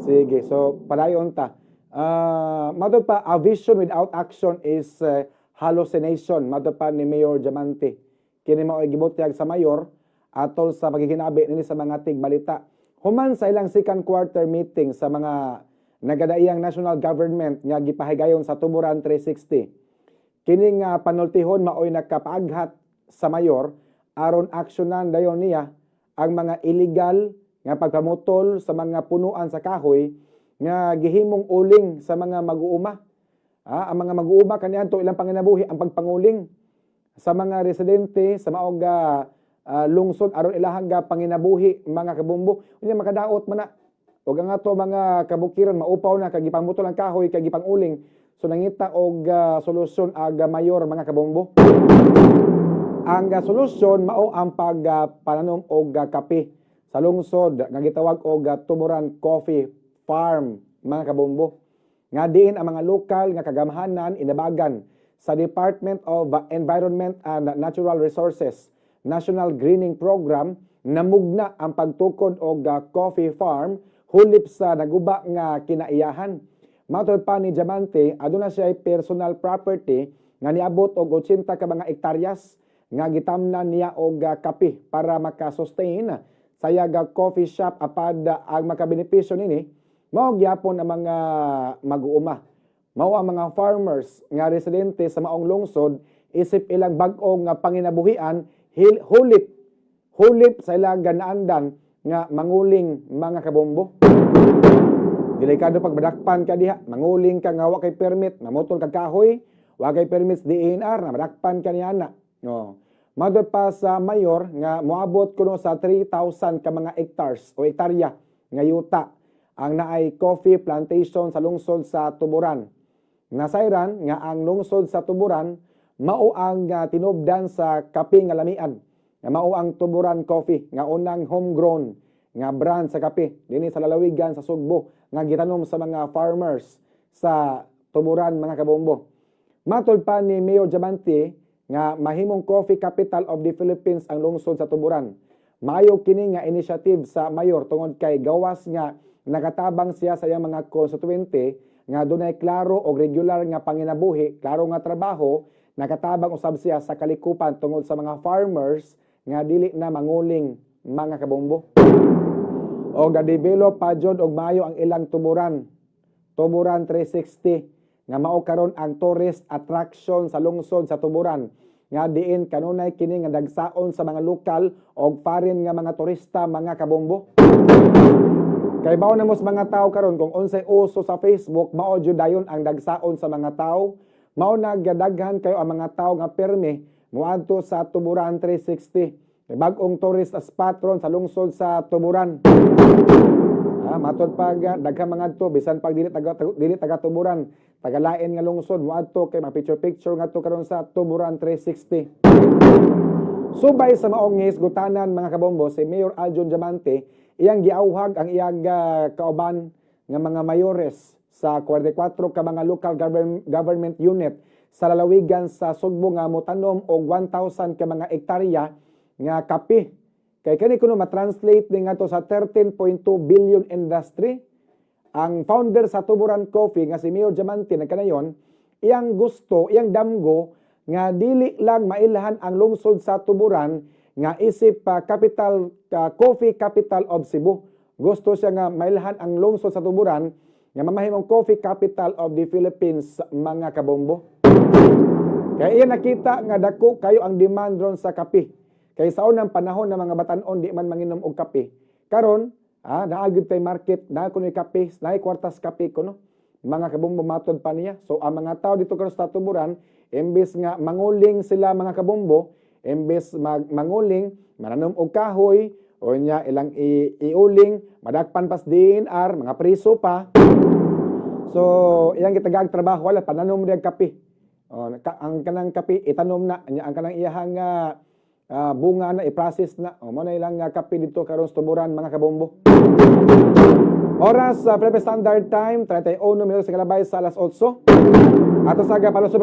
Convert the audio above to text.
Sige, so padayon ta. Mato pa, a vision without action is hallucination. Mato pa ni Mayor Diamante. Kini mao gibutyag sa mayor atol sa pagiginabi nini sa mga tigbalita. Human sa ilang second quarter meeting sa mga nagadaiyang national government nga gipahigayon sa Tuburan 360. Kini nga panultihon maoy nakapaaghat sa mayor aron aksyonan dayon niya ang mga illegal nga pagpamutol sa mga punuan sa kahoy nga gihimong uling sa mga mag-uuma. Ang mga mag-uuma kaniadto ilang panginabuhi ang pagpanguling sa mga residente sa maong lungsod aron ilahang ga panginabuhi, mga kabombo. Unya makadaot man na. Og ang ato mga kabukiran maupaw na kay gipamutol ang kahoy kay gipanguling. So nangita og solusyon ag mayor, mga kabombo. Ang solusyon mao ang pagpananom og kape sa lungsod nga gitawag og Tuburan Coffee Farm, mga kabombo. Nga diin ang mga lokal nga kagamhanan inabagan sa Department of Environment and Natural Resources National Greening Program namugna ang pagtukod og coffee farm hulip sa naguba nga kinaiyahan. Matod pa ni Diamante, aduna siya personal property nga niabot og 80 ka mga ektaryas nga gitamnan niya og kape para makasustain sa iyang coffee shop, apad ang makabenepisyo nini mao gyapon ang mga mag-uuma. Mao ang mga farmers nga residente sa maong lungsod isip ilang bag-o nga panginabuhian hulip sa ilang ganaandan nga manguling, mga kabombo. Delikado pag madakpan ka diha, manguling ka nga wa kay permit, mamutol kag kahoy, wa kay permit sa DENR, na madakpan ka niya na. No. Matod pa sa mayor nga moabot kuno sa 3,000 ka mga hectares o hektarya nga yuta ang naay coffee plantation sa lungsod sa Tuburan. Nasayran nga ang lungsod sa Tuburan mao ang tinubdan sa kape nga lamian. Nga mao ang Tuburan Coffee nga unang homegrown nga brand sa kape dinhi sa lalawigan sa Sugbo nga gitanom sa mga farmers sa Tuburan, mga kabombo. Matod pa ni Mayor Diamante nga mahimong coffee capital of the Philippines ang lungsod sa Tuburan. Maayo kini nga initiative sa mayor tungod kay gawas nga nakatabang siya sa iyang mga konstituente nga dunay klaro og regular nga panginabuhi, klaro nga trabaho, nakatabang usab siya sa kalikupan tungod sa mga farmers nga dili na manguling, mga kabombo. Og na-develop pa jud og maayo ang ilang Tuburan. Tuburan 360 nga mao karon ang tourist attraction sa lungsod sa Tuburan nga diin kanunay kini nga dagsaon sa mga lokal og foreign nga mga turista, mga kabombo. Kay bao na mo sa mga tao karon kung unsay uso sa Facebook, mao jud dayon ang dagsaon sa mga tao. Mao nagadaghan kayo ang mga tao nga permi moadto sa Tuburan 360. Kay bag-ong tourist spot ron sa lungsod sa Tuburan. Matod pag daghan mga adto bisan pag dili taga Tuburan, taga lain nga lungsod moadto kay mga picture picture ngadto karon sa Tuburan 360. Subay sa maong hisgutanan, mga kabombo, si Mayor Aljon Diamante iyang giawhag ang iyang kauban nga mga mayores sa 44 ka mga local government unit sa lalawigan sa Sugbo nga motanom og 1,000 ka mga ektarya nga kape. Kay kani kuno ma-translate ni ngadto sa 13.2 billion industry. Ang founder sa Tuburan Coffee nga si Mayor Diamante nagkanayon, iyang gusto, iyang damgo nga dili lang mailhan ang lungsod sa Tuburan nga isip capital coffee capital of Cebu. Gusto siya nga mailhan ang lungsod sa Tuburan nga mamahimong coffee capital of the Philippines, mga kabombo. Kaya iya nakita nga dako kayo ang demand ron sa kape. Kay sa unang panahon ng mga batanon di man manginom og kape. Karon, naa gyud tay market, naa kunoy kape, naay kwartas kape kuno. Mga kabombo, matod pa niya. So ang mga tao dito karon sa Tuburan, imbes nga manguling sila, mga kabombo, imbes manguling, mananom og kahoy, o nya ilang iuling, madakpan pas DENR, mga priso pa. So, iyang gitagaag trabaho wala pananom diag kape. O, ang kanang kape itanom na, nya ang kanang iyahang bunga na i-process na. O, mo na ilang kape dito karon sa Tuburan, mga kabombo. Oras sa Philippine Standard Time, 31 minutos sa kalabay sa alas 8. Ato sa palusot.